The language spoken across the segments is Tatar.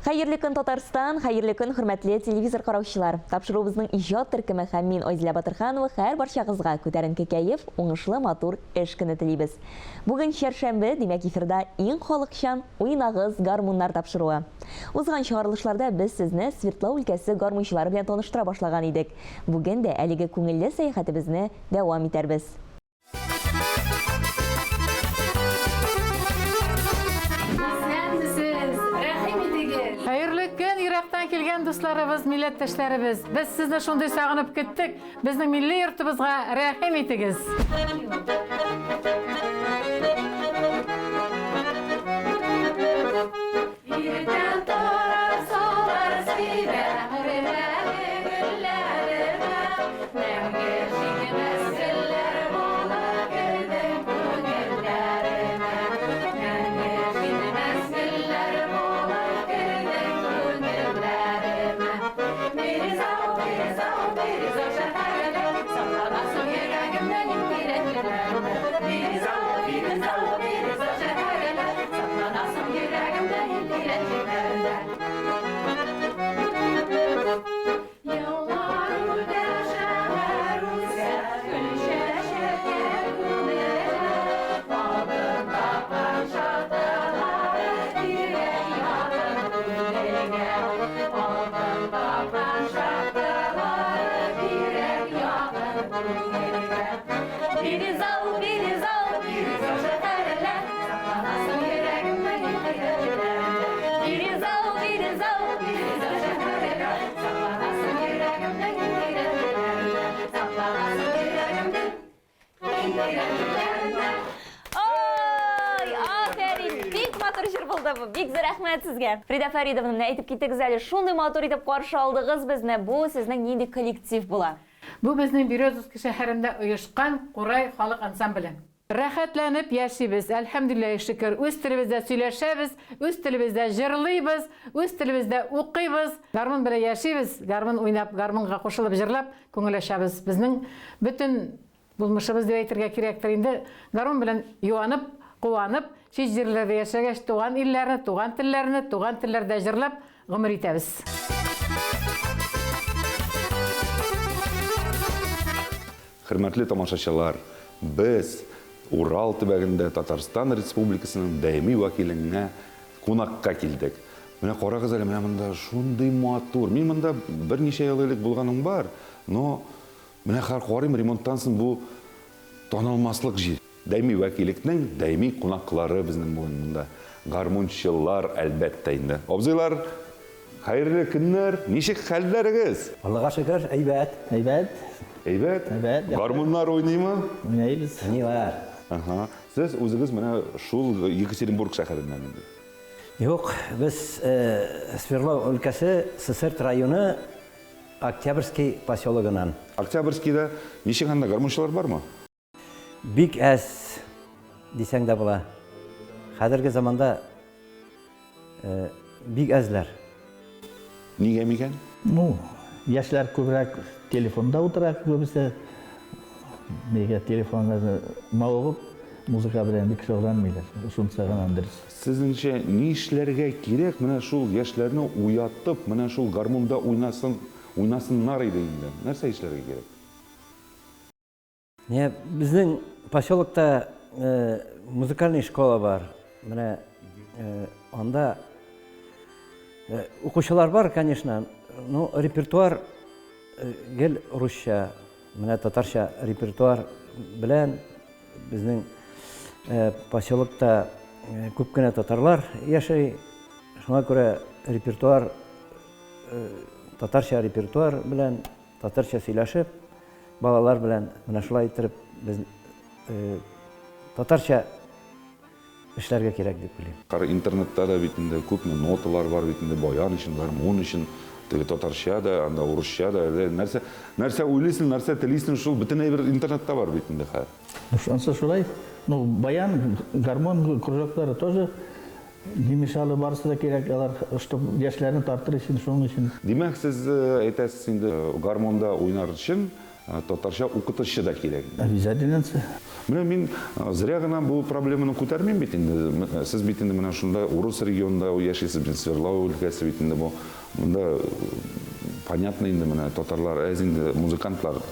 Хәерле көн, Татарстан! Хәерле көн, хөрмәтле телевизор караучылар! Тапшыруыбызның иҗат төркеме һәм мин, Айзилә Батырханова, һәр барчагызга күтәренке кәеф, уңышлы, матур эш көне телибез. Бүген чәршәмбе, димәк, эфирда иң халыкчан Уйнагыз, гармуннар тапшыруы. Узган чыгарылышларда без сезне Свердлау өлкәсе гармунчылары белән таныштыра башлаган идек. Бүген дә әлеге күңелле сәяхәтебезне дәвам итәрбез. Исәнмесез, рәхим итегез. Хәерле көн, ерактан килгән дусларыбыз, милләттәшләребез. Без сезне шундый сагынып көттек. Безнең милли йортыбызга рәхим итегез. Иртән торып сулар сибә, Өрмәле гөлләремә. Мәңге шикмәс гөлләр булып кердең күңелләремә. Мәңге шикмәс гөлләр булып кердең күңелләремә. Биризау, Биризау, Биризау шәһәрендә Сакланасың йөрәгемдә иң тирән җирләрендә. Биризау, Биризау, Биризау шәһәрендә Сакланасың йөрәгемдә иң тирән җирләрендә. Еллар үтә, шәһәр үсә, Гөл чәчәккә күмелә. Алтын таккан чаткылары Тирән якын күңелгә. Алтын таккан чаткылары Тирән якын күңелгә. Биризау, Биризау, Биризау шәһәрендә Сакланасың йөрәгемнең иң тирән җирләрендә. Биризау, Биризау, Биризау шәһәрендә Сакланасың йөрәгемнең иң тирән җирләрендә. Сакланасың йөрәгемнең иң тирән җирләрендә. Ой, афәрин! Бик матур җыр булды бу. Бик зур рәхмәт сезгә. Фрида Фәридовна, менә әйтеп киттегез әле, шундый матур итеп каршы алдыгыз безне. Бу сезнең нинди коллектив була? Бу безнең Березовский шәһәрендә оешкан Курай халык ансамбле. Рәхәтләнеп яшибез, әлхәмдүлилләһи шөкер, үз телебездә сөйләшәбез, үз телебездә җырлыйбыз, үз телебездә укыйбыз, гармун белән яшибез, гармун уйнап, гармунга кушылып җырлап күңел ачабыз. Безнең бөтен булмышыбыз дип әйтергә кирәктер инде, гармун белән юанып, куанып, чит җирләрдә яшәгәч, туган илләрне, туган телләрне, туган телләрдә җырлап гомер итәбез. Хөрмәтле тамашачылар, без Урал төбәгендә Татарстан Республикасының даими вәкиленә кунакка килдек. Менә карагыз әле, менә монда шундый матур. Мин монда берничә ел элек булганым бар, но менә хәзер карыйм, ремонттан соң бу танылмаслык җир. Даими вәкиллекнең даими кунаклары безнең бүген монда. Гармунчылар, әлбәттә инде. Абзыйлар, хәерле көннәр! Ничек хәлләрегез? Аллага шөкер, әйбәт. Әйбәт. Әйбәт? Әйбәт. Гармуннар уйныймы? Уйныйбыз. Уйныйлар. Ага. Сез үзегез менә шул Екатеринбург шәһәреннән инде. Юк, без Свердлов өлкәсе Сысерт районы Октябрьский поселогыннан. Октябрьскийда ничек анда гармунчылар бармы? Бик әз дисәң дә була. Хәзерге заманда бик әзләр. Нигә микән? Ну, яшьләр күбрәк телефонда утыра күбесе. Нигә телефонга мавыгып, музыка белән бик шөгыльләнмиләр. Шунысы гына дөрес. Сезнеңчә, нишләргә кирәк менә шул яшьләрне уятып, менә шул гармунда уйнасын, уйнасыннар иде инде. Нәрсә эшләргә кирәк? Менә безнең поселокта музыкальный школа бар. Менә анда укучылар бар, конечно, но репертуар гел русча, менә татарча репертуар белән безнең поселокта күп кенә татарлар яши. Шуңа күрә репертуар татарча репертуар белән Татарча сөйләшеп, балалар белән менә шулай иттереп без татарча эшләргә кирәк дип уйлыйм. Кара, интернетта да бит инде күпме ноталар бар бит инде, баян өчен, гармун өчен, теге татарча да, анда урысча да, әллә нәрсә, нәрсә уйлыйсың, нәрсә телисең, шул бөтен әйбер интернетта бар бит инде хәзер. Ну, шунысы шулай, ну, баян, гармун кружоклары тоже Не мешало, барысы да кирәк, алар, чтоб яшьләрне тартыр өчен, шуның өчен. Димәк, сез әйтәсез инде, гармунда уйнар өчен татарча укытучы да кирәк. Обязательно. Менә мин зря гына бу проблеманы күтәрмим бит инде. Сез бит инде менә шунда урыс регионында яшисез бит, Свердлау өлкәсе бит инде бу. Монда понятно инде менә татарлар әз инде, музыкантлар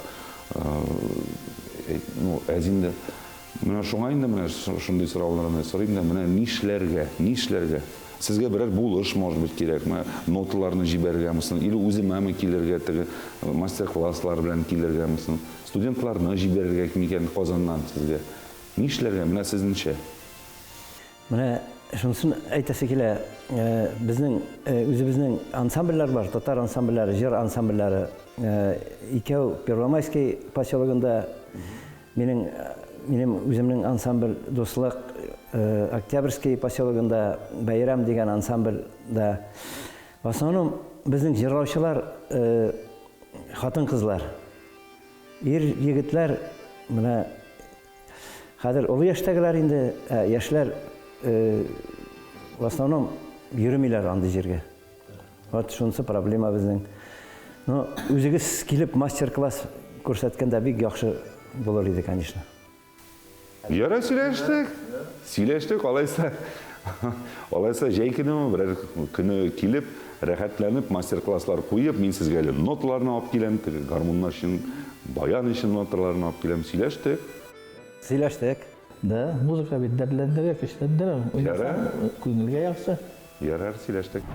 ну, әз инде. Менә шуңа инде менә шундый сорауларны сорыйм да, менә нишләргә, нишләргә? Сезгә берәр булыш, может быть, кирәкме? Ноталарны җибәрергәме соң? Или үземәме килергә, теге мастер-класслар белән килергәме соң? Студентларны җибәрергә микән Казаннан сезгә? Нишләргә, менә сезнеңчә? Менә шунысын әйтәсе килә, безнең үзебезнең ансамбльләр бар, татар ансамбльләре, җыр ансамбльләре. Икәү Первомайский поселогында минем минем үземнең ансамбль Дуслык, Октябрьский поселогында Бәйрәм дигән ансамбльдә. В основном безнең җырлаучылар хатын-кызлар. Ир егетләр менә хәзер олы яшьтәгеләр инде, ә яшьләр в основном йөремиләр андый җиргә. Вот шунысы проблема безнең. Ну, үзегез килеп мастер-класс күрсәткәндә бик яхшы булыр иде, конечно. Ярар, сөйләштек. Сөйләштек, алайса. Алайса җәй көнеме берәр көне килеп, рәхәтләнеп мастер-класслар куеп, мин сезгә әле ноталарны алып киләм, теге гармуннар өчен, баян өчен ноталарны алып киләм. Сөйләштек. Сөйләштек. Да, музыка бит дәртләндерә, көчләндерә. Уйнасаң, күңелгә яхшы. Ярар, сөйләштек.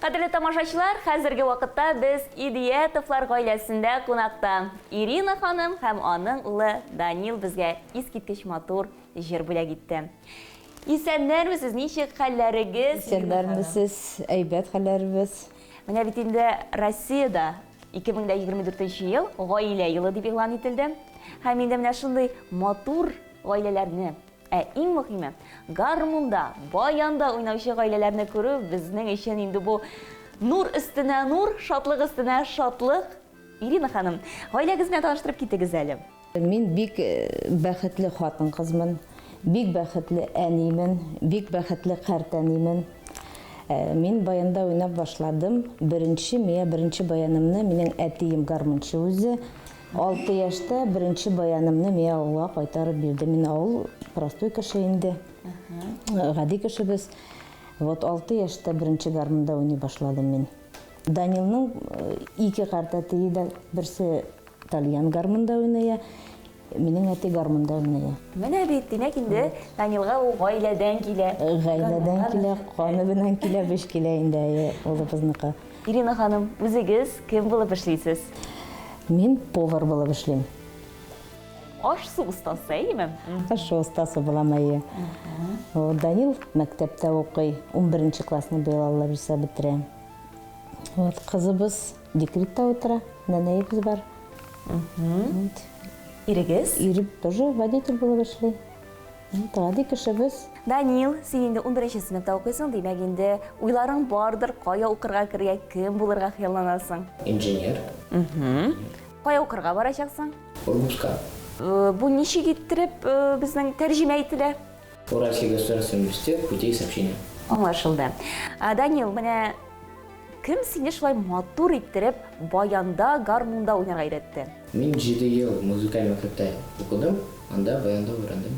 Кадерле тамашачылар, хәзерге вакытта без Идиятовлар гаиләсендә кунакта. Ирина ханым һәм аның улы Данил безгә искиткеч матур җыр бүләк итте. Исәннәрмесез, ничек хәлләрегез? Исәннәрмесез, әйбәт хәлләребез. Менә бит инде Россиядә 2024 ел гаилә елы дип игълан ителде. Һәм инде менә шундый матур гаиләләрне, ә иң мөһиме, гармунда, баянда уйнаучы гаиләләрне күрү безнең өчен инде бу нур өстенә нур, шатлык өстенә шатлык. Ирина ханым, гаиләгез белән таныштырып китегез әле. Мин бик бәхетле хатын-кызмын. Бик бәхетле әнимен, бик бәхетле картәнимен. Мин баянда уйнап башладым. Беренче, миңа беренче баянымны минем әтием гармунчы үзе. 6 яшьтә беренче баянымны миңа авылга кайтарып бирде. Мин авыл простой кеше инде. Гади кеше без. Вот 6 яшьтә беренче гармунда уйный башладым мин. Данилның ике картәтие дә, берсе тальян гармунда уйный, минем әти гармунда уйный. Менә бит, димәк инде Данилга ул гаиләдән килә. Гаиләдән килә, каны белән килә, биш килә инде, әйе, улыбызныкы. Ирина ханым, үзегез кем булып эшлисез? Мин повар булып эшлим. Аш-су остасы, әйеме? Аш-су остасы булам, әйе. Данил мәктәптә укый, унберенче классны быел Алла бирсә бетерә. Вот, кызыбыз декретта утыра, нәнәебез бар. Вот. Ирегез? Ирем тоже водитель булып эшли. Вот, гади кешебез. Данил, син инде унберенче сыйныфта укыйсың, димәк инде уйларың бардыр, кая укырга керергә, кем булырга хыялланасың? Инженер. Кая укырга барачаксың? Ургутска. Бу ничек иттереп безнең тәрҗемә ителә? Уральский государственный университет путей сообщения. Аңлашылды. Данил, менә кем сине шулай матур иттереп баянда, гармунда уйнарга өйрәтте? Мин җиде ел музыкаль мәктәптә укыдым, анда баянда өйрәндем.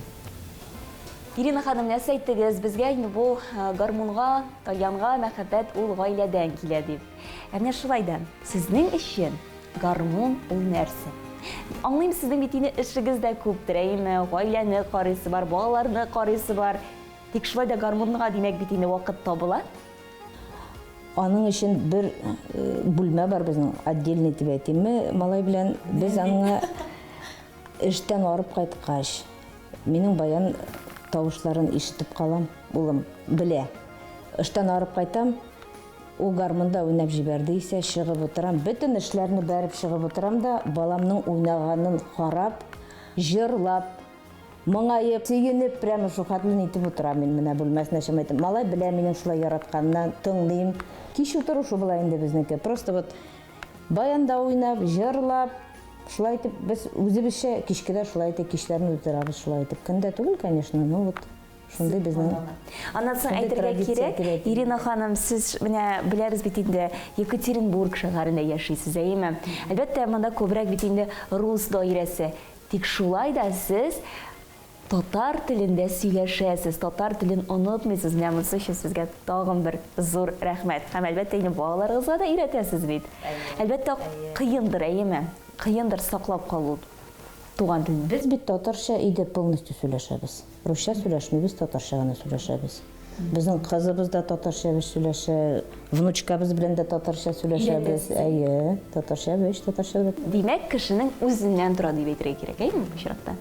Ирина ханым, нәрсә әйттегез? Безгә инде бу гармунга, тальянга мәхәббәт ул гаиләдән килә дип. Ә менә шулай да, сезнең өчен Гармун ул нәрсә? Аңлыйм, сезнең бит инде эшегез дә күптер, әйеме? Гаиләне карыйсы бар, балаларны карыйсы бар. Тик шулай да гармунга, димәк бит инде вакыт табыла? Аның өчен бер бүлмә бар безнең, отдельный дип әйтимме, малай белән без аңа эштән арып кайткач, минем баян тавышларын ишетеп калам, улым белә. Эштән арып кайтам, Ул гармунда уйнап җибәрде исә, чыгып утырам. Бөтен эшләрне бәреп чыгып утырам да, баламның уйнаганын карап, җырлап, моңаеп, сөенеп, прямо шул хәтле нитеп утырам мин менә бүлмәсенә чыгып әйтәм. Малай белә минем шулай яратканны, тыңлыйм. Кич утыру шул була инде безнеке. Просто вот баянда уйнап, җырлап, шулай итеп без үзебезчә кичке дә шулай итеп кичләрне уздырабыз шулай итеп. Көн дә түгел, конечно, но вот Шундый безнең. Аннан соң әйтергә кирәк, Ирина ханым, сез менә беләбез бит инде, Екатеринбург шәһәрендә яшисез, әйеме? Әлбәттә, монда күбрәк бит инде рус даирәсе. Тик шулай да сез татар телендә сөйләшәсез, татар телен онытмыйсыз. Менә монысы өчен сезгә тагын бер зур рәхмәт. Һәм әлбәттә инде балаларыгызга да өйрәтәсез бит. Әлбәттә, кыендыр, әйеме? Кыендыр саклап калу туган телне. Без бит татарча өйдә полностью сөйләшәбез. Русча сөйләшмибез, татарча гына сөйләшәбез. Безнең кызыбыз да татарча бит сөйләшә, внучкабыз белән дә татарча сөйләшәбез. Әйе, татарча бит, татарча өйрәтәбез. Димәк, кешенең үзеннән тора дип әйтергә кирәк, әйеме бу очракта?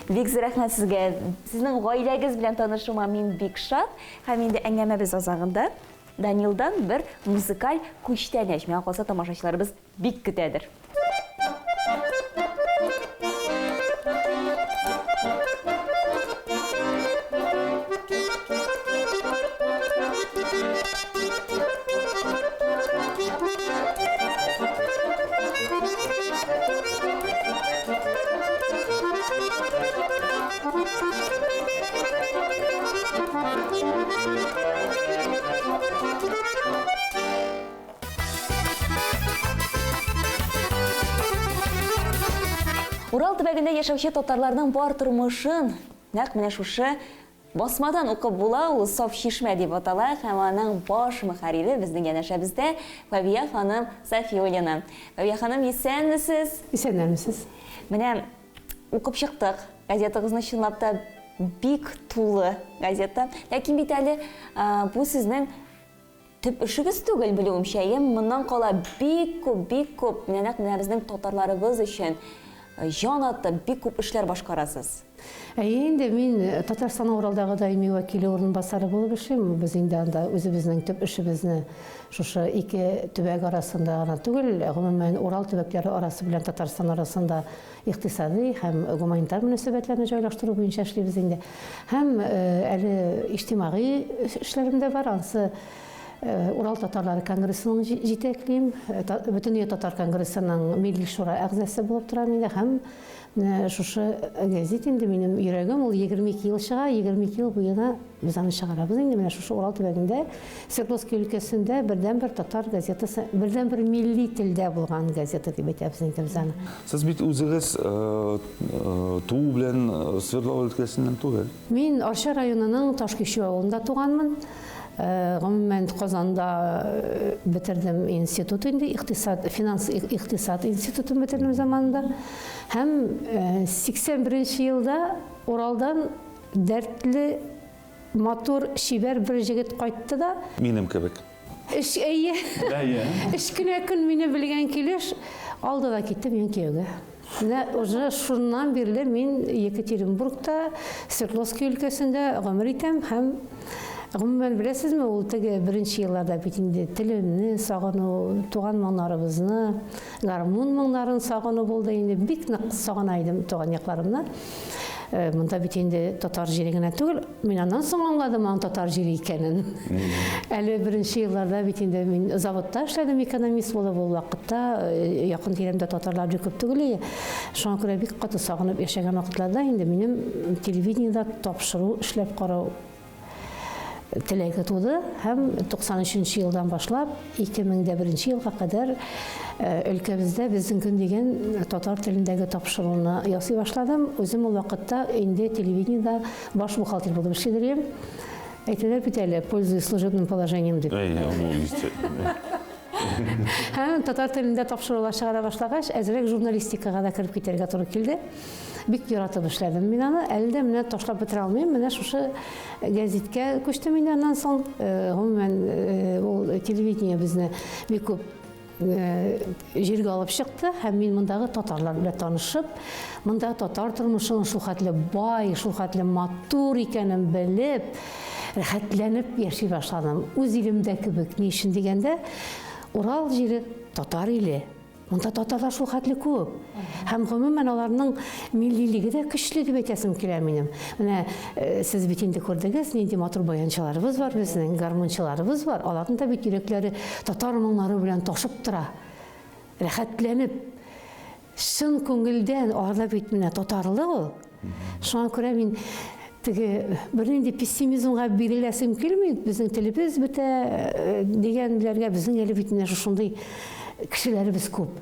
Бик зур рәхмәт сезгә. Сезнең гаиләгез белән танышуыма мин бик шат. Һәм инде әңгәмәбез азагында Данилдан бер музыкаль күчтәнәч, миңа калса, тамашачыларыбыз Бик көтәдер. Урал төбәгендә яшәүче татарларның бар тормышын нәкъ менә шушы басмадан укып була, ул Саф чишмә дип атала һәм аның баш мөхәррире безнең янәшәбездә Фәвия ханым Сафиуллина. Фәвия ханым, исәнмесез! Исәннәрмесез! Менә укып чыктык газетагызны, чынлап та бик тулы газета. Ләкин бит әле бу сезнең Төп эшегез түгел, белүемчә, әйе, моннан кала бик күп, бик күп, менә нәкъ менә безнең татарларыбыз өчен җан атып, бик күп эшләр башкарасыз. Әйе инде, мин Татарстанның Уралдагы даими вәкиле урынбасары булып эшлим. Без инде анда үзебезнең төп эшебезне шушы ике төбәк арасында гына түгел, гомумән, Урал төбәкләре арасы белән Татарстан арасында икътисадый һәм гуманитар мөнәсәбәтләрне җайлаштыру буенча эшлибез инде. Һәм әле иҗтимагый эшләрем дә бар. Ансы Урал татарлары конгрессының җитәклим. Бөтендөнья татар конгрессының Милли шура әгъзасы булып торам инде һәм Менә шушы гәзит инде минем йөрәгем, ул 22 ел чыга, 22 ел буена без аны чыгарабыз инде. Менә шушы Урал төбәгендә, Свердловский өлкәсендә бердәнбер татар газетасы, бердәнбер милли телдә булган газета дип әйтәбез инде без аны. Сез бит үзегез туу белән Свердлов өлкәсеннән түгел. Мин Арча районының Ташкичү авылында туганмын. Гомумән, Казанда бетердем институт инде, икътисад, финанс икътисад институтын бетердем заманында. Һәм 81 нче елда Уралдан дәртле, матур, чибәр бер җегет кайтты да. Минем кебек. Өч, әйе. Әйе. Өч кенә көн мине белгән килеш алды да китте минем кияүгә. Менә уже шуннан бирле мин Екатеринбургта, Свердловский өлкәсендә гомер итәм һәм гомумән беләсезме, ул теге беренче елларда бит инде телемне сагыну, туган моңнарыбызны, гармун моңнарын сагыну булды инде. Бик нык сагына идем туган якларымны. Монда бит инде татар җире генә түгел, мин аннан соң аңладым аның татар җире икәнен. Әле беренче елларда бит инде мин заводта эшләдем экономист булып, ул вакытта якын тирәмдә татарлар бик күп түгел иде. Шуңа күрә бик каты сагынып яшәгән вакытларда инде минем телевидениедә тапшыру эшләп карау теләге туды һәм 93 нче елдан башлап 2001 елга кадәр өлкәбездә Безнең көн дигән татар телендәге тапшыруны ясый башладым. Үзем ул вакытта инде телевидениедә баш бухгалтер булып эшли идем. Әйтәләр бит әле, пользуясь служебным положением дип. Һәм татар телендә тапшырулар чыгара башлагач, әзрәк журналистикага да кереп китәргә туры килде. Бик яратып эшләдем мин аны. Әле дә менә ташлап бетерә алмыйм. Менә шушы гәзиткә күчтем инде аннан соң. Гомумән, ул телевидение безне бик күп җиргә алып чыкты һәм мин мондагы татарлар белән танышып, монда татар тормышының шулхәтле бай, шулхәтле матур икәнен белеп, рәхәтләнеп яши башладым. Үз илемдә кебек. Ни өчен дигәндә, Урал җире татар иле. Монда татарлар шул хәтле күп. Һәм гомумән аларның миллилеге дә көчле дип әйтәсем килә минем. Менә э, сез бит инде күрдегез, нинди матур баянчыларыбыз бар безнең, гармунчыларыбыз бар. Аларның да бит йөрәкләре татар моңнары белән ташып тора. Рәхәтләнеп, чын күңелдән аларда бит менә татарлык ул. Шуңа күрә мин теге бернинди пессимизмга биреләсем килми, безнең телебез бетә э, дигәнләргә безнең әле бит менә шушындый кешеләребез күп.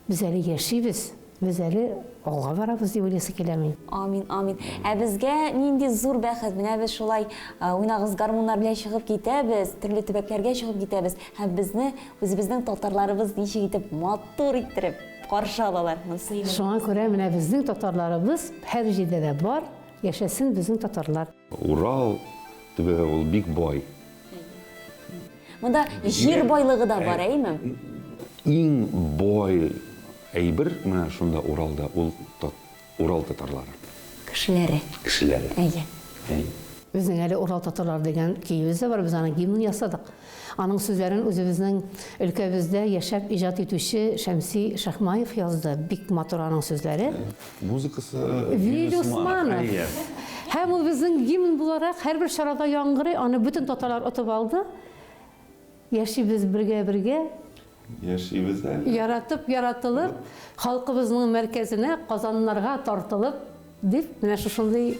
Без әле яшибез, без әле алга барабыз дип уйлыйсы килә мин. Амин, амин. Ә безгә нинди зур бәхет, менә без шулай э, уйнагыз гармуннар белән чыгып китәбез, төрле төбәкләргә чыгып китәбез һәм безне үзебезнең татарларыбыз ничек итеп матур иттереп каршы алалар. Монысы инде. Шуңа күрә менә безнең татарларыбыз һәр җирдә дә бар, яшәсен безнең татарлар. Урал төбәге ул бик бай. Монда җир байлыгы да бар, әйеме? Иң бай әйбер менә шунда Уралда ул Урал татарлары. Кешеләре. Кешеләре. Әйе. Әйе. Безнең әле Урал татарлары дигән көебез дә бар, без аның гимнын ясадык. Аның сүзләрен үзебезнең өлкәбездә яшәп иҗат итүче Шәмси Шахмаев язды. Бик матур аның сүзләре. Музыкасы Вил Усманов. Һәм ул безнең гимн буларак һәрбер чарада яңгырый, аны бөтен татарлар отып алды. Яшибез бергә-бергә. Яшибез әле. Яратып, яратылып, халкыбызның мәркәзенә, Казаннарга тартылып, дип, менә шушындый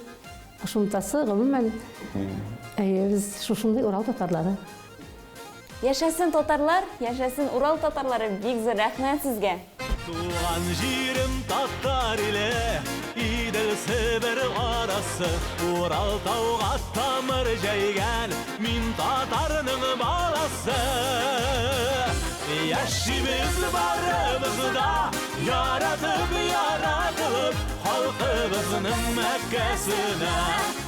кушымтасы, гомумән, әйе, без шушындый Урал татарлары. Яшәсен татарлар, яшәсен Урал татарлары, бик зур рәхмәт сезгә! Туган җирем татар иле, Идел Себер арасы, Урал тауга тамыр җәйгән, мин татарның баласы. Яшибез барыбыз да, яратып, яратылып, халкыбызның Мәккәсенә,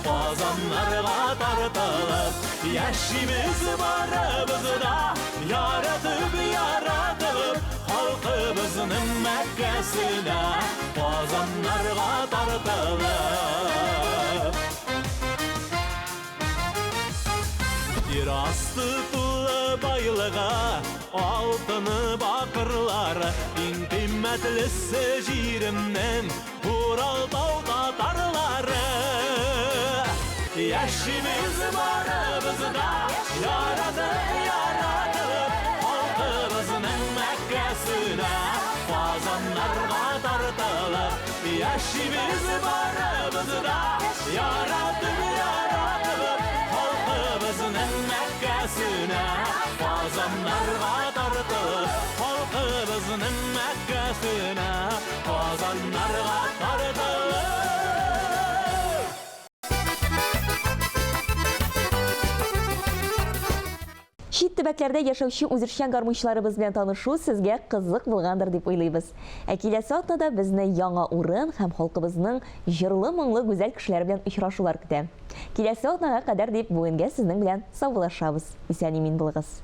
Казаннарга тартылып. Яшибез барыбыз да, яратып, яратылып, халкыбызның Мәккәсенә, Казаннарга тартылып. Җир асты тулы байлыгы, алтыны, бакырлары, иң кыйммәтлесе җиремнең Урал тау татарлары. Яшибез барыбыз да, яратып, яратып, халкыбызның Мәккәсенә, Казаннарга тартылып. Яшибез барыбыз да, яратып, яратып, халкыбызның Мәккәсенә, Казаннарга тартылып, халкыбызның Мәккәсенә, Казаннарга тартылып. Чит төбәкләрдә яшәүче үзешчән гармунчыларыбыз белән танышу сезгә кызык булгандыр дип уйлыйбыз. Ә киләсе атнада безне яңа урын һәм халкыбызның җырлы-моңлы гүзәл кешеләре белән очрашулар көтә. Киләсе атнага кадәр дип бүгенгә сезнең белән саубуллашабыз. Исән-имин булыгыз.